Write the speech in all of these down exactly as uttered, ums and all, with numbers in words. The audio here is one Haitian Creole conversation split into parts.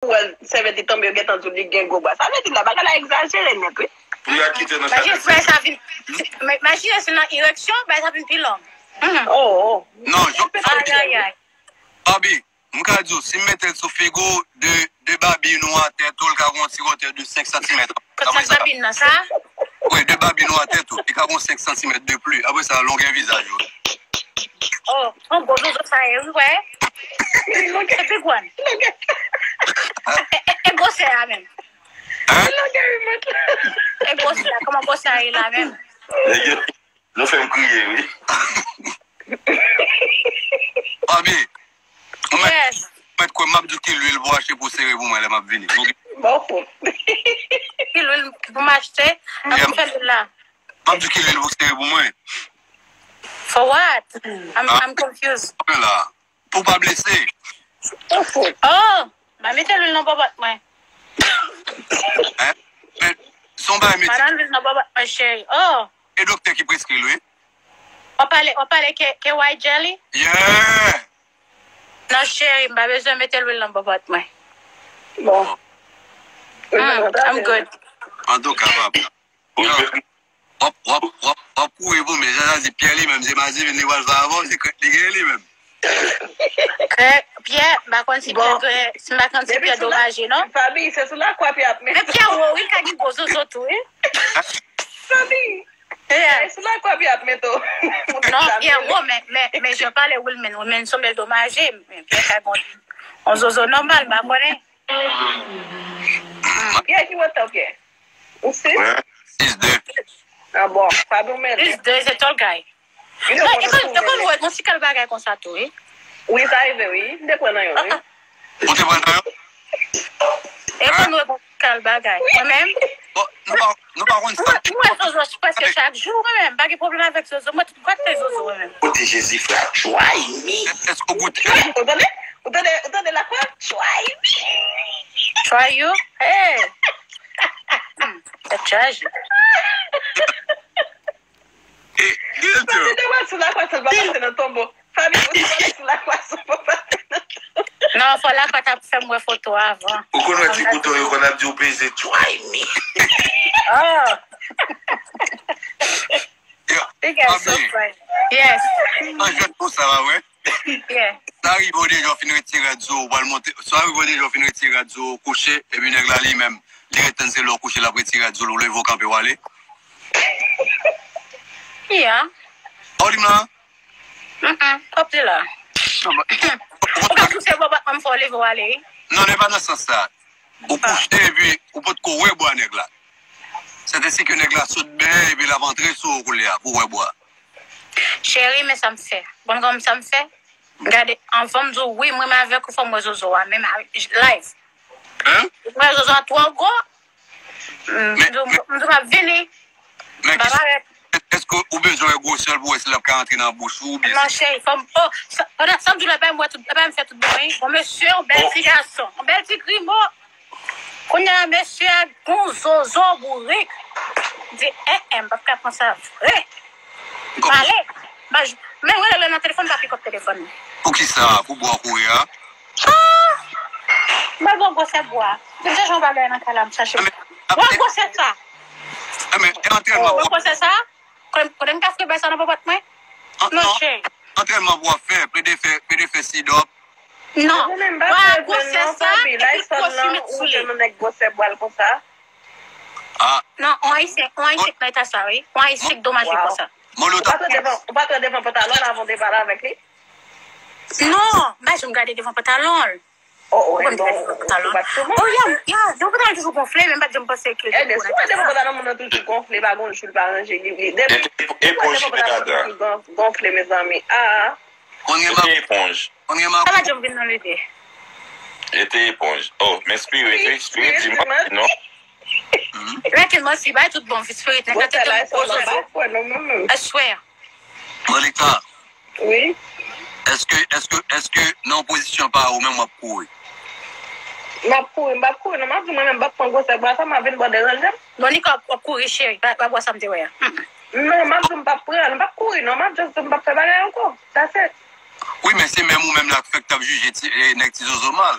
ou wè sèvyèt li tonbe, yo gentan di w li gen gwo bra. Sa vle di la, bagay la egzajere nèt, wi. Pou y a kite nan Maji, kay. Bagay sa vin, ma- imajine si nan ireksyon, bagay sa vin pi long. Mhm. Oh, oh. Non, jan Ay, ay, ay. Abi, m ka di w, si m mete l sou figo, de, de babin ou atè tou, l ka gon ti wotè de senk santimèt. Kot sa babin nan, sa? Wi, de babin ou atè tou. Li ka gon senk santimèt de pli. Apre sa, longè vizaj ou. Oh, yon gwo zozo sa ye, wi, wè. Se pi gwan. E, e, e gwosè a menm. Hein? E gwosè a, kòman gwosè a ye la menm? Nèg yo, nou fè m kriye, wi. Abi, ou mèt, yes. Ou mèt kwè m ap di w ki lwil pou achte pou sere pou mwen lè m ap vini. Oke? Bon. Ki lwil pou m achte, ap fè lwil la. M ap di w ki lwil pou sere pou mwen. For what? I'm, ah. I'm confused. Mwen la. Pou w pa blese. Oh, mwen mete lwil nan bòbòt mwen. Hein? Men, se yon bagay medikal. Mwen nan lwil nan bòbòt mwen, cheri. Oh. E doktè ki preskri l, wi. W ap pale, w ap pale ke, ke white jelly? Yeah! Non, cheri, m pa bezwen mete lwil nan bòbòt mwen. Bon. Mm, I'm good. Antouka, papa. Wi, men W ap, w ap, w ap, w ap kouri pou men, jan sa di Pyè li menm, se madivin li pral fè avè w, se krèk li gen li menm. Krèk, Pyè, m pa konn si Pyè gen, si m pa konn si Pyè domaje, non? Fabi, se sou lakwa Pyè ap mete. Men Pyè wo, wi, l ka gen gwo zozo tou, wi. Fabi, yeah. Se sou lakwa Pyè ap mete w. Non, Pyè wo, men, men, men jan pale Wilmèn, Wilmèn sanble l domaje, men Pyè ka gen yon zozo nòmal, m pa konnen. Pyè, ki wotè w, Pyè? Ou sis? Sis de. Ah bon, pa bon, men. Sis de, se tall guy. Non, e konn, e konn wè yon ti kal bagay konsa tou, wi. Wi, sa rive, wi. M te pran nan yon, wi. Ou te pran nan yon? E konn wè yon ti kal bagay. Mwen menm. Bon, nou pa, nou pa konn sa. Mwen, mwen wè zozo prèske chak jou, mwen menm. Pa gen pwoblèm avèk zozo. Mwen tout kote zozo, mwen menm. Kote Jezi, frè, try me. Èske w goute? Ou tande? Ou tande, ou tande la kwa? Try me. Try you? Hey. Hmm, tèt chaje. Fabi te wè sou lakwa, sa l pa pase nan tonbo. Fabi, ou te wè sou lakwa, sa l pa pase nan tonbo. Non, fò lakwa t ap fè m wè foto avan. Ou konn wè ti bouton yo konn ap di w peze, try me. Oh. Yo, Fabi. Yes. An jwèt konsa la, wè. Yeah. Sa rive w deja w fin retire rad sou ou, w pral monte. Sa rive w deja w fin retire rad sou ou, kouche, epi nèg la li menm, li ret tann se lè w kouche, l ap retire rad sou ou, leve w kanpe w ale. Yeah. Ou di m la? Mm-mm, w ap di la. Ou ka pouse bò bat mwen fò w leve w ale, wi. Non, men pa nan sans sa. Ou kouche epi ou potko wè bwa nèg la. Sètèsi ke nèg la sot byen epi l ap antre sou ou koulye a pou w wè bwa. Cheri, men sa m fè. Konn kòman sa m fè? Gade, anvan m di w wi, m renmen avèk ou, fò m wè zozo a, menm live. Hein? M wè zozo a twò gwo. M di w m ap vini. Men ki, èske ou bezwen wè gwosè l pou wè si l ap ka antre nan bouch ou oubyen? Non, cheri, fò m, oh, sa, pandan, sa m di w la, bay m wè tout, bay m fè tout bon, wi. Bon, mesye, yon bèl ti gason, yon bèl ti grimo. Kounye a, mesye a gon zozo bourik. Di, eh, eh, m p ap ka pran sa vre. Pale. Men rele lè nan telefòn, pa pikòp telefòn. Poukisa? Pou bwa kouri a? Ah! M pa gen gwosè bwa. Depi jan w pa lè nan kay la, m chache. Bwa gwosè sa. Antrenman pou w ap fè. Kote m ka fè bagay sa nan pòpòt mwen? Non, cheri. Antrenman pou w ap fè, plede fè, plede fè sidòp. Non. Bwa gwosè sa, epi twò fime sou li. Ou tande nèg gwosè bwa l konsa? Ah. Non, on ayisyen, on ayisyen k nan eta sa, wi. On ayisyen k domaje konsa. Ou pa t devan, ou pa t devan pantalon l avan w te pale avèk li? Non, m pa janm gade devan pantalon l. Oh, oh, bon, bon, bon, bon. Oh, ya, ya, devan pantalon toujou gonfle, men m pa t janm panse ke. Eh, si w wè devan pantalon moun nan toujou gonfle, pa gon jou l pa ranje li, li. Depi, depi w wè devan pantalon toujou gon-, gonfle, mezanmi. Ah. Kounye a, eponj. Sa pa janm vin nan lide. Jete eponj. Oh, men spirit, wi, spirit di m non. Spirit di m non. Spirit di m non, si bay tout bon, spirit, nèg la te gen gwo zozo. I swear. Monica. Wi. Èske, èske, èske nan yon pozisyon pa ou menm w ap kouri? M ap kouri, m p ap kouri, non, m ap di mwen menm m p ap pran gwosè bwa sa, m ap vin bò deranje m. Monica, w ap kouri, cheri, pa, pa bwa sa m te wè a. Mm, mm. Non, m ap di w m p ap pran l, m p ap kouri, non, m ap just di w m p ap fè bagay ankò. That's it. Wi, men se menm ou menm la k fèk t ap jije ti, eh, nèg ti zozo mal.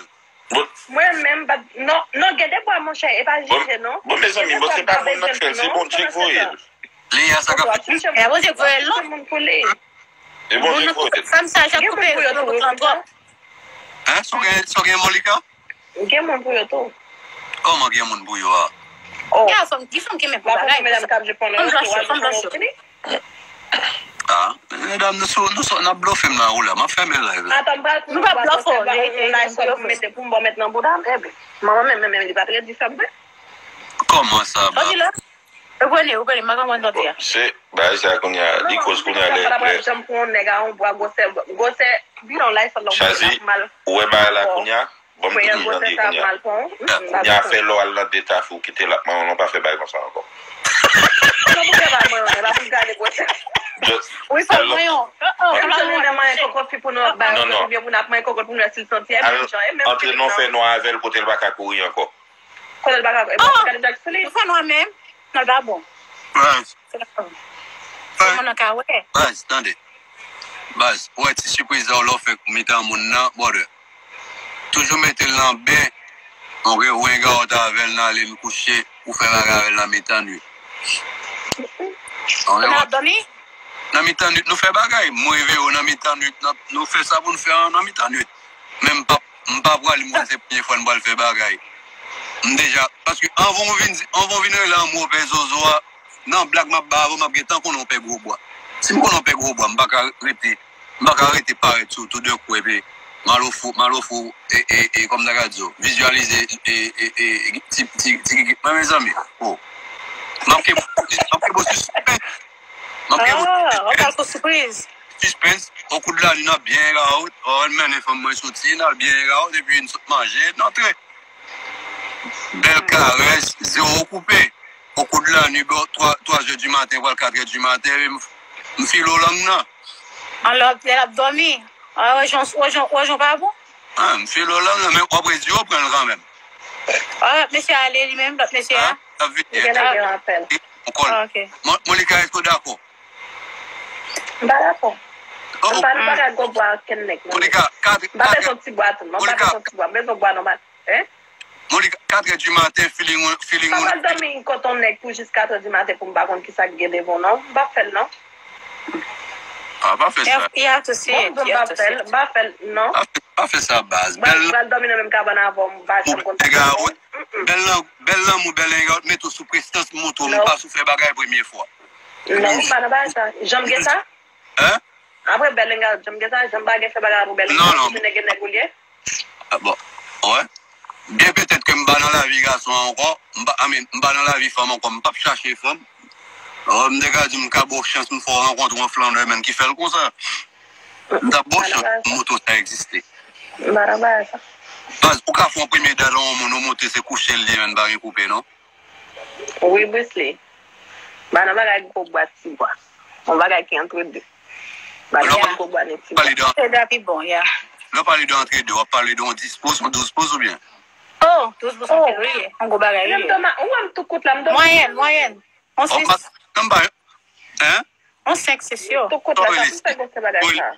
Mwen menm, pa, non, non, gen de bwa, monchè, e pa jije, non. Bon, mezanmi, bon, se pa moun nan k fè l, se Bondye k voye l. Leya, sa k ap fèt? E Bondye k voye l, non? Moun pou li. E Bondye k voye l. Fanm sa, j ap koupe moun pou yo tou. Hein, so gen, so gen Molika? Gen moun pou yo tou. Kòman gen moun pou yo a? Oh. Gen fanm, gen fanm ki men pou bagay. Medam k ap jwe pòno yo tou, fanm blanch yo. Ah, medam, nou sou, nou sou, n ap blofe m la, ou la, m ap fèmen live la. Atann, m pral, nou pa blofe, live pou m mete pou m ba w met nan bouda m, epi. Manman, men, men, men, li pa t redi sa m fè. Kòman sa, ba? Ou prene, ou prene, m pa konprann tande a. Se, bagay sa kounye a, li koz kounye a, lè, lè. Janm pou yon nèg a yon bwa gwosè, gwosè, bidon la, e sòt lòm. Chazi, ou wè bagay la kounye a? Bon, m tounen nan de kounye a. Kounye a fè lè w al nan de tafou, kite l ap manman w, pa fè bagay konsa ankò. Non, pou fè bagay manyen, pa pou l gade gwosè. Wi, fò manyen. Antre nan manyen kòkòt fi pou nou ap bay, oubyen pou n ap manyen kòkòt pou nou wè si l santi, e menm jan, e menm antre nan fè nwa avè l kote l pa ka kouri ankò. Kote l pa ka kouri, e mwen gade Jack sou li. Fè nwa menm, nan l pa bon. Baz. Fè nwa. Fè nwa nan ka wè. Baz, tande. Baz, ou wè ti sipriz la w lè w fè mitan moun nan, brother. Toujou mete l nan ben, ok, ou hang out avè l nan ale l kouche, ou fè bagay avè l nan mitan nwit. Ou nan dòmi? Nan mitan nwit, nou fè bagay. M reveye w nan mitan nwit, nan, nou fè sa pou n fè an nan mitan nwit. Men m pa, m pa pral, m konn se premye fwa n pral fè bagay. M deja, paske anvan w vin, anvan w vin rele anmou pè zozo a, nan blag m ap ba avè w, m ap gentan konnen w pè gwo bwa. Si m konnen w pè gwo bwa, m pa ka rete. M pa ka rete parèt sou tou de kou epi m al ofri w, m al ofri w, e, e, e, kòm ta ka di w, vizyalize, e, e, e, ti, ti, ti, ti, men mezanmi, oh. M ap kenbe w, m ap kenbe w sispens. M ap kenbe w sispens. Sispens, o kou de la nuit, n ap byen hang out, oh, l mennen fanm mwen soti, n al byen hang out, epi n sot manje, n antre. Bèl karès, zewo koupe. O kou de la nuit, bò, twa, twa zè di maten, pral kat è di maten, epi m, m file w lang nan. An lè, lè l ap dòmi. Ah, wè jan, wè jan, wè jan pa bon. Ah, m file w lang nan, men w ap redi w pran l kanmenm. Ah, lòt mesye a ale li menm, lòt mesye a. Hein? L ap vini. Li genlè gen apèl. Li pran kò l. Ah, ok. Mo-, Monica, èske w dakò? M pa dakò. Oh, m pa nan bagay gwo bwa ak kenn nèg, non. Monica, kat, m pa bezwen ti bwa tou, non. M pa bezwen ti bwa. M bezwen bwa nòmal. Hein? Monica, kat è di maten, feeling ou, feeling ou. M pa pral dòmi kot yon nèg pou jis kat è di maten pou m pa konn kisa k gen devan w, non. M pa fè l, non. Ah, pa fè sa. You have to see it. Bon, m pa fè l, m pa fè l, non. Pa fè, pa fè sa, baz. Bèl, m pral dòmi nan menm kabann avè w, m pa janm konn sa. Bèl lanmou, bèl lanmou, bèl hang out, mete w sou prestans, montre w, m pa sou fè bagay premye fwa. Non, m pa nan bagay sa. Janm gen sa? Hein? Apre bèl hang out, janm gen sa, janm pa gen fè bagay pou bèl hang out, ou vin gen nèg ou lye. Ah, bon. Wè. Byen petèt ke m pa nan lavi gason ankò, m pa, I mean, m pa nan lavi fanm ankò, m p ap chache fanm. Oh, m te ka di m ka ba w chans, m fè w rankontre yon flannè, menn, ki fè l konsa. M t ap ba w chans pou m montre w sa egziste. M pa nan bagay sa. Baz, ou ka fè yon premye dat a yon moun, ou montre se kouche l ye, menn, pa gen koupe, non? Wi, Brisley. M pa nan bagay gwo bwa, ti bwa. Yon bagay ki antre de. M pa nan bagay gwo bwa, ni ti bwa. Antre de a pi bon, yeah. Lè w pale de antre de, w ap pale de yon dis poz, yon douz poz oubyen? Oh, douz poz anpil, wi. Yon gwo bagay, wi. Ou wè m tou kout la, m dòmi. Mwayèn, mwayèn. Yon sis. Hein? Yon senk, se si. Tou kout la, sa pou fè gwo se bagay sa.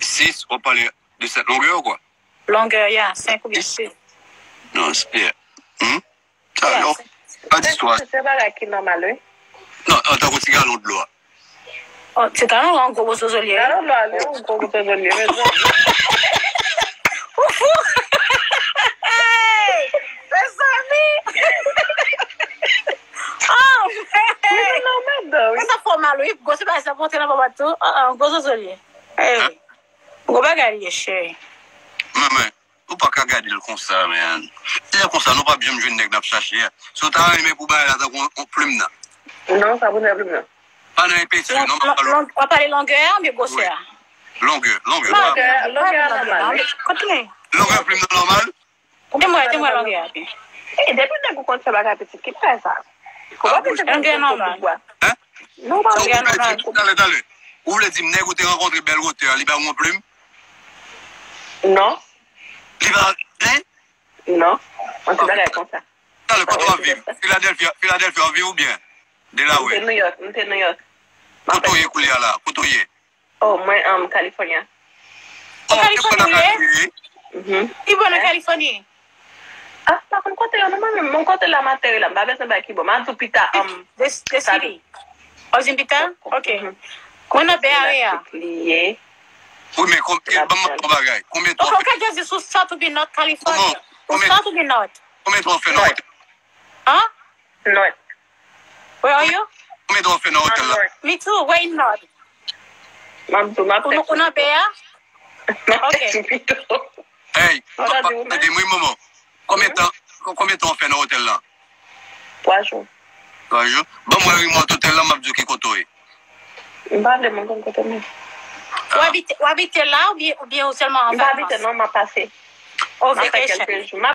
Sis, w ap pale de sèt longè ou kwa? Longè, yeah, senk oubyen sis. Non, yeah. Hmm? Sa, non. Pa di istwa. Se bagay ki nòmal, wi. Non, antanke ti galon dlo a. Oh, ti galon an gwo gwo zozo l ye, wi. Galon dlo a, li an gwo gwo zozo l ye, mezanmi. Ou fou? Hey! Mezanmi! Oh, man! Li vin nan madan, wi. Sa fè w mal, wi. Gwo, se pa sa monte nan papa tou. Ah, ah, gwo zozo l ye. Hey. Gwo bagay l ye, cheri. Men, men. Ou pa ka gade l konsa, man. Si se konsa, nou p ap janm jwenn nèg n ap chache a. Si w ta renmen pou bagay la tankou yon, yon plim nan. Non, sa pou nèg plim nan. Pa nan epesè, non, m ap pale. W ap pale longè a oubyen gwosè a? Longè, longè. Longè, longè a nòmal, wi. Kontinye. Longè plim nan nòmal? Di m wè, di m wè longè a byen. E, depi nèg ou konn fè bagay pitit, ki bagay sa? Longè a nòmal. Hein? Non, pa longè a nòmal. Talè, talè. Ou vle di m nèg ou te rankontre bèl wotè a, li ba ou yon plim? Non. Li pa, hein? Non. Yon ti bagay konsa. Talè, kote w ap viv? Filadèlfi, Filadèlfi w ap viv oubyen Delaware? M te New York, m te New York. Kote w ye koulye a la? Kote w ye? Oh, mwen, um, California. Oh, California w ye? Mhm. Li bon nan California? Ah, m pa konn kote yo non, mwen menm. Mwen kote la m ateri la, m pa bezwen bay ki bò. M a di w pita. Um, Des- Desili. Ou di m pita? Ok. Mwen nan Bay Area. Wi, men ban mwen yon bagay. Konbyen tan w fè? Ok, ok, just sou South ou byen North California. Ou South ou byen North? Konbyen tan w fè nan otèl? Huh? North. Where are you? Konbyen tan w fè nan otèl la? Me too, where in North? M ap di w, m ap tèks ou pito. Ou nan Bay a? M ap tèks ou pito. Hey, tande m wi, manman. Konbyen tan, konbyen tan w fè nan otèl la? Twa jou. Twa jou? Ban mwen remòt otèl la, m ap di w ki kote w ye. M pa vle moun konn kote m ye. Ou abite, ou abite la oubyen, oubyen ou sèlman an vakans? M pa abite non, m ap pase. Oh, vacation. M ap fè kèlke jou. M ap